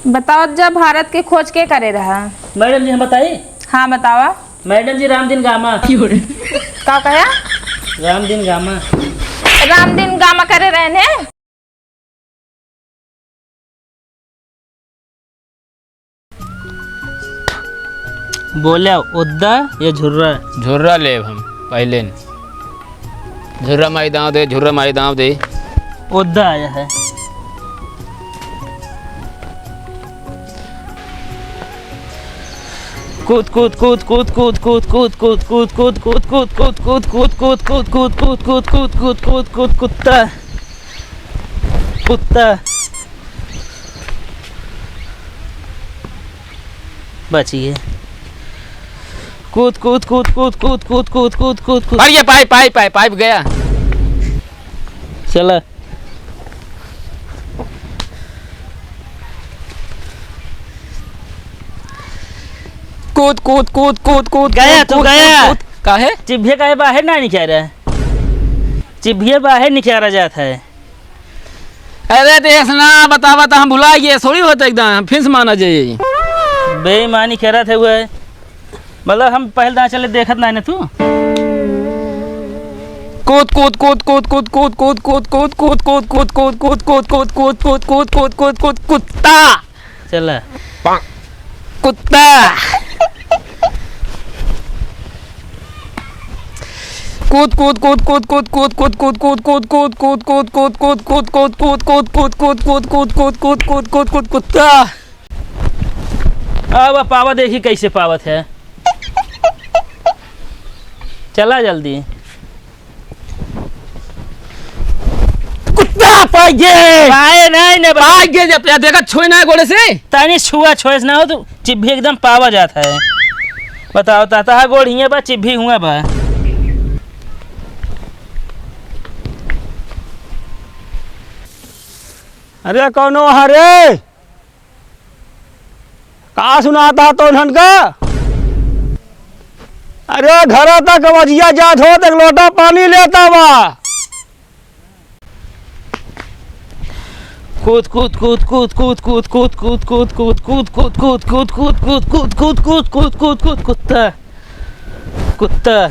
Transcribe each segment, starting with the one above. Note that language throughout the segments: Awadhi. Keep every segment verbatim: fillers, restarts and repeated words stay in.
बताओ, जब भारत के खोज के करे रहा? मैडम जी, हम बताई? हाँ, बतावा। मैडम जी, रामदीन गामा। का कहा? रामदीन गामा। रामदीन गामा करे रहने। बोले, ओद्दा या झुर्रा? झुर्रा लेब हम पहिले न। झुर्रा माई दाँव दे, झुर्रा माई दाँव दे। ओद्दा आया है। कूद, कूद, कूद, कूद, कुत्ता। कुत्ता। बचिए। कूद, कूद, कूद। अरे ये पाइप, पाइप, पाइप, पाइप गया। चला। कूद, कूद, कूद, कूद, कूद, गया कूद, तू, कूद, गया। कूद, कूद। काहे? चिभिया काहे बाहर ना निकल रहा है? चिभिया बाहर निकल रहा जाता है। अरे देख ना, बतावा तो हम भुला गए, थोड़ी होता एकदम, फिर से माना जाए। बेईमानी करत है वो। मतलब हम पहले दाँव चले देखत ना है ना तू। कूद, कूद, कूद, कुत्ता। चला। कुत्ता। कूद, कूद, कूद, कुत्ता। अब पावा देखी कैसे पावत है। चला जल्दी। कुत्ता पाइ गे। पाए नहीं ने बा- पाइ गे, जब देखा छोई ना गोड़े से। तनी छुआ छोएस ना हो तू, चिब्भी एकदम पावा जात है। बताओ, ताता गोड़ हियाँ बा, चिब्भी हुआँ बा। अरे कौनो हरे? का सुनाता तो इन्हन का? अरे घरा तक अवजिया जात हो, एक लोटा पानी लेता बा। कूद, कूद, कूद, कुत्ता। कुत्ता।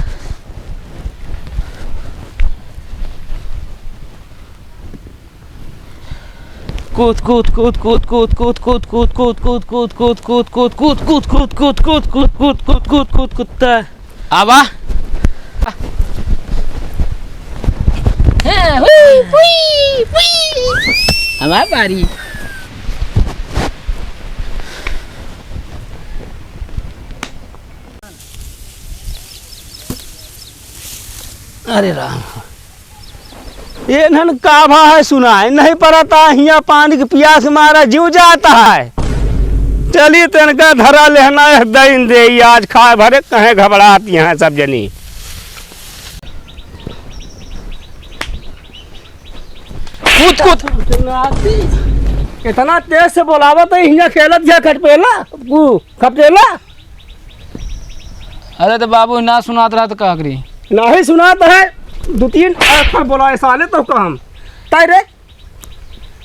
कूद, कूद, कूद, कुत्ता। आवा। हाँ, हुई, हुई, हुई। हमार बारी। अरे राम। एन्हन का भा है, सुनाई नहीं परता, हियाँ पानी के पियास मारा जीव जाता है। चली तनका धरा लेहना है, दइन देई आज खाए भरे, कहे घबरात यहाँ सब जनी। कूद, कूद। इतना तेज से बोलावत है, हियाँ खेलत जा खटपेला, कू, खपटेला। अरे तो बाबू ना सुनात रहा तो का करी? नहीं सुनात है, दो तीन अक्षर बोलाए साले तो काम। ताई रे,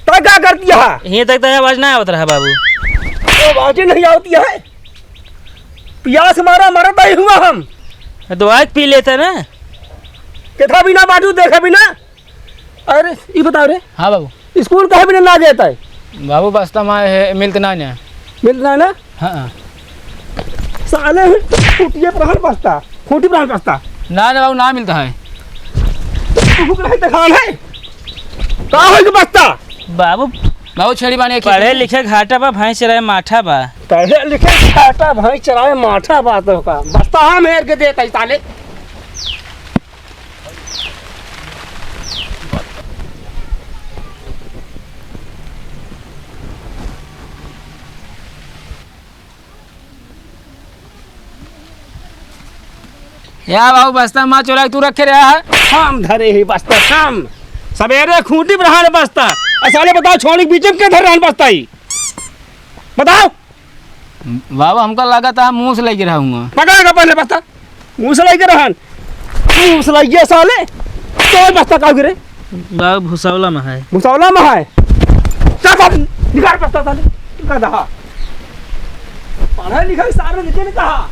ताई का कर दिया है? यहीं तक तो आवाज ना आवत रहा बाबू। तो आवाज ही नहीं आवती है। पियास मारा मरत ही हुआ हम। तो आज पी लेता ना। कितना बिना बाजू देखे बिना। अरे, ई बताओ रे। हाँ बाबू। स्कूल काहे बिना ना जाता है? बाबू, बस्ता मा है, मिलत ना ना। मिलत ना ना? हाँ, हाँ। साले, खूंटिये पर रहन बस्ता, खूंटी पर रहन बस्ता। ना, ना बाबू, ना मिलता है। तू भूख नहीं तो खान है? का होई के बस्ता? बाबू, बाबू, छेड़ी बानी एक पढ़े लिखे घाटा बा, भैंस चराए माठा बा। पढ़े लिखे घाटा, भैंस चराए माठा बा तो का? बस्ता हम हेर के देत है साले। या बाबू, बस्ता मा चोरा के तू रखे रहा है? हम धरे ही बस्ता, हम। सवेरे खूंटी पर रहन बस्ता। आ साले बताओ, छोड़ी बीच में के धर रहन बस्ता ही? बताओ। बाबू, हमका लगा था मुंह से लेके रहूंगा। पकड़ के पहले बस्ता। मुसलई के रहन। मुसलई के साले। तो बस्ता का गिरे? बाबू भुसौला में है। भुसौला में है। चल बाबू, निकाल बस्ता साले। गधा। पढ़े लिखे सारे लेकिन कहा?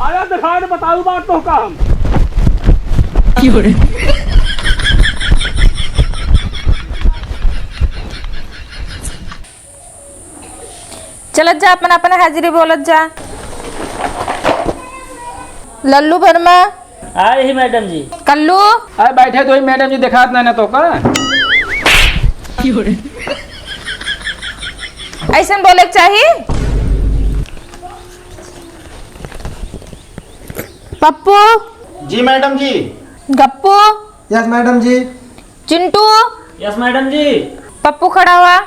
आया दिखाए तो बताऊ बात तो का हम। चलत जा, अपन, अपन हाजिरी बोलत जा। लल्लू वर्मा। आ रही मैडम जी। कल्लू। अरे बैठे तो ही मैडम जी, दिखात नहीं ना तो का। ऐसन बोले के चाही। पप्पू। जी मैडम जी। गप्पू। यस मैडम जी। चिंटू। यस मैडम जी। पप्पू खड़ा हुआ।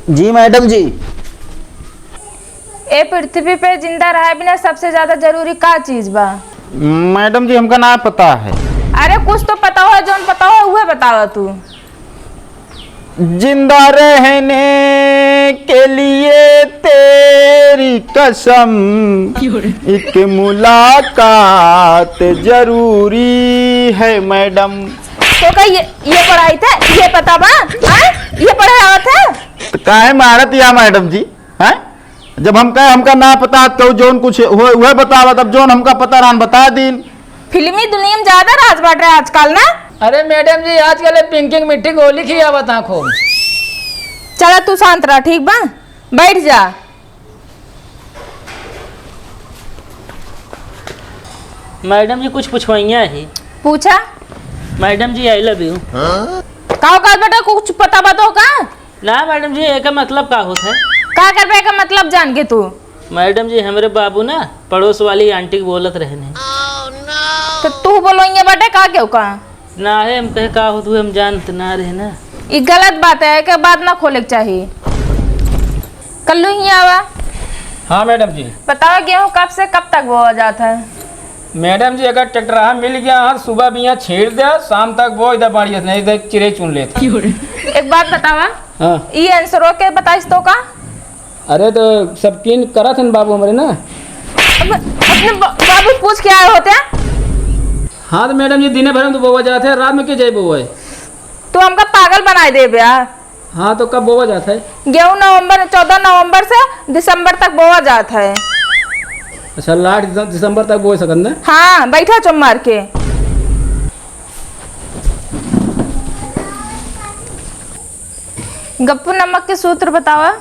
जी मैडम जी। ए पृथ्वी पे जिंदा रहे बिना सबसे ज्यादा जरूरी का चीज बा? मैडम जी, हमका ना पता है। अरे कुछ तो पता हो, जौन पता हो उहे बतावा तू। जिंदा रहने के लिए तेरी कसम, एक मुलाकात जरूरी है मैडम। तो का ये, ये पढ़ाई थे, ये पता बा? हाँ? ये पढ़ाई आवत है? तो काहे मारत या मैडम जी? हैं? जब हम कहे हमका ना पता, तो जौन कुछ हो, वह बतावा, तब जौन हमका पता रहन बता दीन। फिल्मी दुनिया में ज्यादा राज बाटे आजकल ना। अरे मैडम जी, आजकल ये पिंकी की मिट्टी गोली खियावत आँखों। चला तू शांत रह, ठीक बा? बैठ जा। मैडम जी, कुछ पूछवइया ही। पूछा। मैडम जी, I love you। का कहत बेटा, कुछ पता बताओ का? ना मैडम जी, एकर मतलब का होत है? का करबे एकर मतलब जान के तू? मैडम जी, हमरे बाबू ना पड़ोस वाली आंटी के बोलत रहने। तो तू बोलवइया बाटे का केहू का? ना है, हम कहे का होत हुए, हम जानत ना रहे ना। ई गलत बात है, एकर बात ना खोले के चाही। कल्लू, हियाँ आवा। हाँ मैडम जी। बताओ, गेहूँ कब से कब तक बोआ जात है? मैडम जी, अगर ट्रैक्टरहा मिल गया है, सुबह बिया छीड़ दे, शाम तक बोइ दे, बढ़िया से, नहीं तो चिड़ै चुन लेत। एक बात बतावा, हाँ। ई अंसरो के बताइस तो का? अरे तो सब कीन करत हन बाबू हमरे ना। अब अपने बा-, बाबू पूछ के आए होते हैं? हाँ तो मैडम जी, दिने भर में तो बोआ जात है, रात में के जाए बोए? तू हमका पागल बनाए देबे यार। हाँ, तो कब बोआ जात है? गेहूँ नवंबर, चौदह नवंबर से दिसंबर तक बोआ जात है। अच्छा, लास्ट दिसं-, दिसंबर तक बोए सकत ना? हाँ, बैठा चुप मार के। गप्पू, नमक के सूत्र बतावा।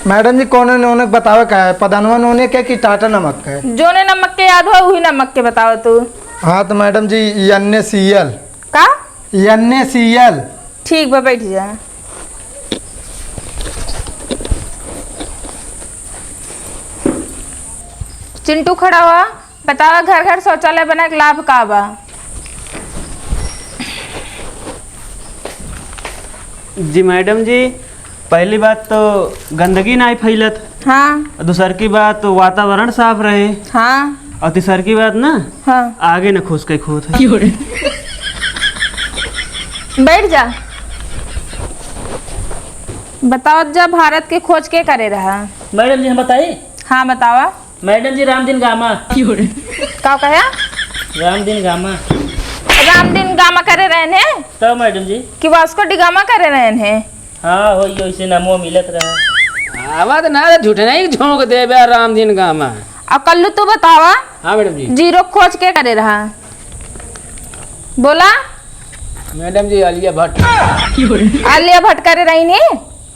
मैडम जी, कौने नोने के बतावे का है? पदनवा नोने के कि टाटा नमक के? जोने नमक के याद हो, उही नमक के बतावा तू। हाँ, तो मैडम जी, NaCl। का? NaCl। ठीक बा, बैठ जा। चिंटू खड़ा हुआ, बतावा, घर घर शौचालय बना के लाभ का बा? जी मैडम जी, पहली बात तो गंदगी नाहीं फैलत। हाँ। और दूसर की बात, वातावरण साफ रहे। हाँ। और तीसर की बात ना, हाँ। आगे न खोज के खोत है। बैठ जा। बताओ, जब भारत के खोज के करे रहा? मैडम जी, हम बताई? हाँ, बतावा। मैडम जी, रामदीन गामा। का कहा? रामदीन गामा। रामदीन गामा करे रहन है? तब मैडम जी। कि वास्को डिगामा करे रहन है? हाँ, होई, ओइसे नामो मिलत रहा। आवा तो ना, झूठे नहीं झोंक देबे रामदीन गामा। अब कल्लू तू बतावा। हाँ मैडम जी। जीरो खोज के करे रहा? बोला। मैडम जी, आलिया भट्ट। आलिया भट्ट करे रही नी?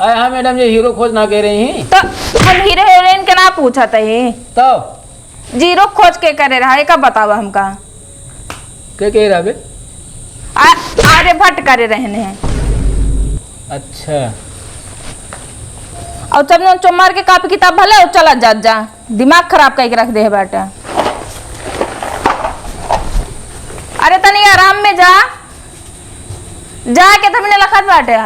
अरे हाँ मैडम जी, हीरो खोज ना कह रही हैं। तो हम हीरो हीरोइन के ना पूछत ही। तो? जीरो खोज के करे रहा, एक बतावा हमका। के कह रहा बे? आ-, आर्यभट्ट करे रहने हैं। अच्छा। और जब नोन चोमार के कापी किताब भले, चला जात जा। दिमाग खराब कइके रख दे बाटे। अरे तनी आराम में जा, जा के तब ने लखत बाटे।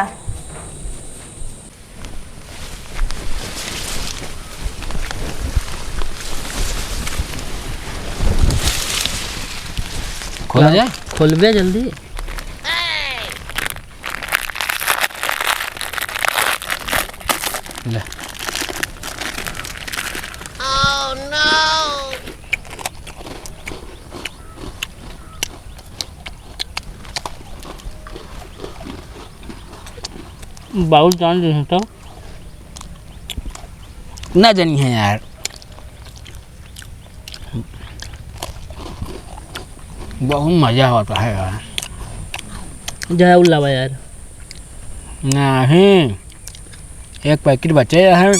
खोला जा, खोलबे जल्दी। ले। बाउर जान रहे हैं तो। ना जानी है यार, बहुत मजा होता है यार। जय उल्लावा यार। नहीं, एक पैकेट बचे हैं।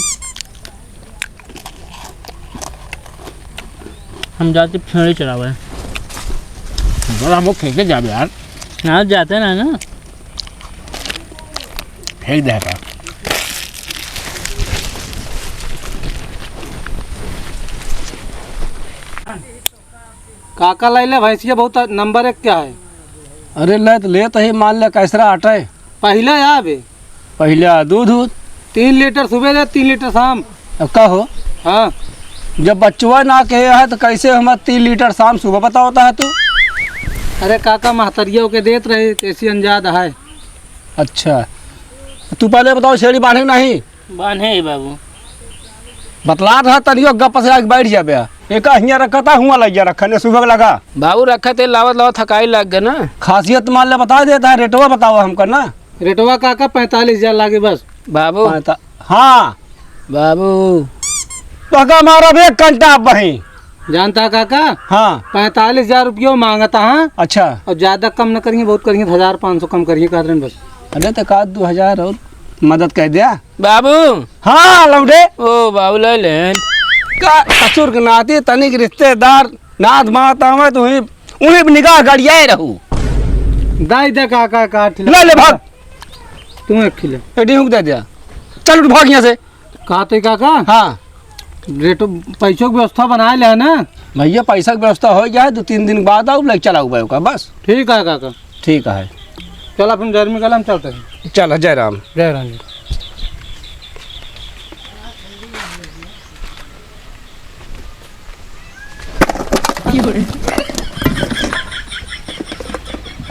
हम जाते फेंड़े चरावे। बड़ा हम लोग फेंके जाबे यार। ना जाते ना ना। फेंक दे का। काका लाई ले भैंसिया बहुत नंबर एक क्या है? अरे ले तो लेत ही, मान ले कैसरा आटे। पहले आबे। पहिले आ दूध, दूध। तीन लीटर सुबह दे, तीन लीटर शाम। अब का हो? हाँ। जब बच्चवा ना कहे है तो कैसे हम तीन लीटर शाम सुबह बतावता है तू? अरे काका, महतरिया के देत रहे, ऐसी अंजाद है। अच्छा, तू पहले बताओ, छेड़ी बांधे कि नहीं? बांधे ही बाबू। बतलात रहा तनियो गप से आके बैठ जाबे। एका हियाँ रखा था, हुआँ लग जा रखा, ने सुबह लगा। बाबू रखा थे, लावत लावत थकाई लग गए ना। खासियत मान ले बता देता है, रेटवा बताओ हमका ना। रेटवा काका पैंतालीस हजार लागे बस। बाबू। पैंता-, हाँ। बाबू। तो का मारा बे कंटा अब वहीं। जानता काका? हाँ। पैंतालीस हजार रुपयो मांगता, हाँ। अच्छा। और ज्यादा कम न करिए, बहुत करिए, हजार पाँच सौ कम करिए, कहत रहन बस। अरे तो का दो हजार और मदद कर दिया। बाबू। हाँ, लौंडे। ओ, बाबू, ले लेन। का ससुर के नाती तनिक रिश्तेदार, नात मात आवे तो उहीं, उहीं पे निगाह गड़ियाए रहू। दाई दे काका, का ठिला। ले ले, भाग। तू एक ठिला। ए, डिहुक दे दिया। चल उठ, भाग यहाँ से। का तो काका? हाँ। रेटो, पैसों की व्यवस्था बनाए ले है ना? भैया, पैसा की व्यवस्था हो जाए, दो तीन दिन बाद आओ, ले चला हुआ का, बस। ठीक है काका। ठीक है। चल, अपन जर्मी कलम चलते हैं। चल, जय राम। जय राम जी।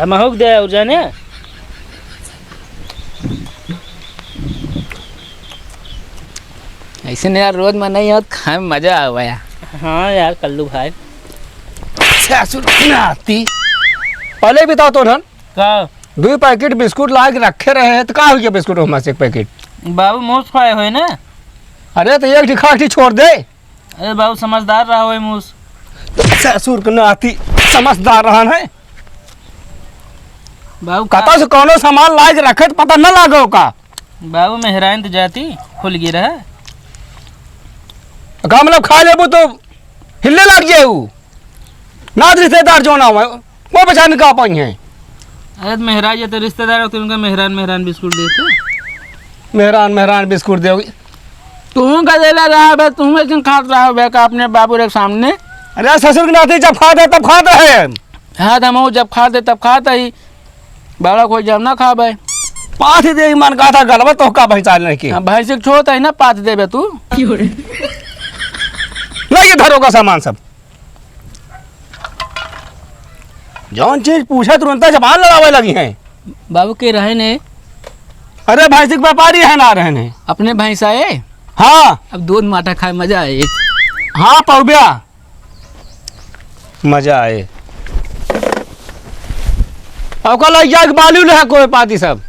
हम हुक दे और जाने। ऐसे नहीं यार, रोज में नहीं होत, खाए में मजा आवे यार। हाँ यार, कल्लू भाई। सासुर नाती। पहले बताओ तो धन। का? दो पैकेट बिस्कुट ला के रखे रहे हैं, तो का हो गया बिस्कुट में से एक पैकेट? बाबू, मूस खाए हुए ना। अरे, तो एक ठिका छोड़ दे। अरे बाबू, समझदार रहा हुए मूस। ससुर के नाती समझदार रहन है। बाबू, कतौ से कौनो सामान ला के रखे, तो पता न लागो का। बाबू, मेहराइन तो जाती, खुल गई रहा। का मतलब, खा लेबू तो हिलने लग जाए ऊ। नात रिश्तेदार जो ना हुआ, वो पहचान का पाई हैं। अरे तो मेहराज, ये तो रिश्तेदार होते, उनका मेहरान, मेहरान बिस्कुट देते। मेहरान, मेहरान बिस्कुट देओगी। तू का देला रहा बे, तू एक दिन खात रहा बे का अपने बाबू रे सामने। अरे ससुर के नाती जब खाते तब खाते हैं। हाँ, तो हम जब खाते तब खाते ही, बड़ा कोई जब ना खाबे। पाथ दे मन का था गलबा तो का भैंसा नहीं के। हाँ, भैंस के छोट है ना, पाथ देबे तू। ला ये धरो का सामान सब। जौन चीज पूछे तुरंत जबान लड़ावे लगी हैं। बाबू के रहे ने? अरे भैंस के व्यापारी है ना रहे ने। अपने भैंस आए? हाँ। अब दूध माठा खाए मजा आए। हाँ पौब्या। मजा आए। ओका लग जाए बालू ले कोई पाती सब।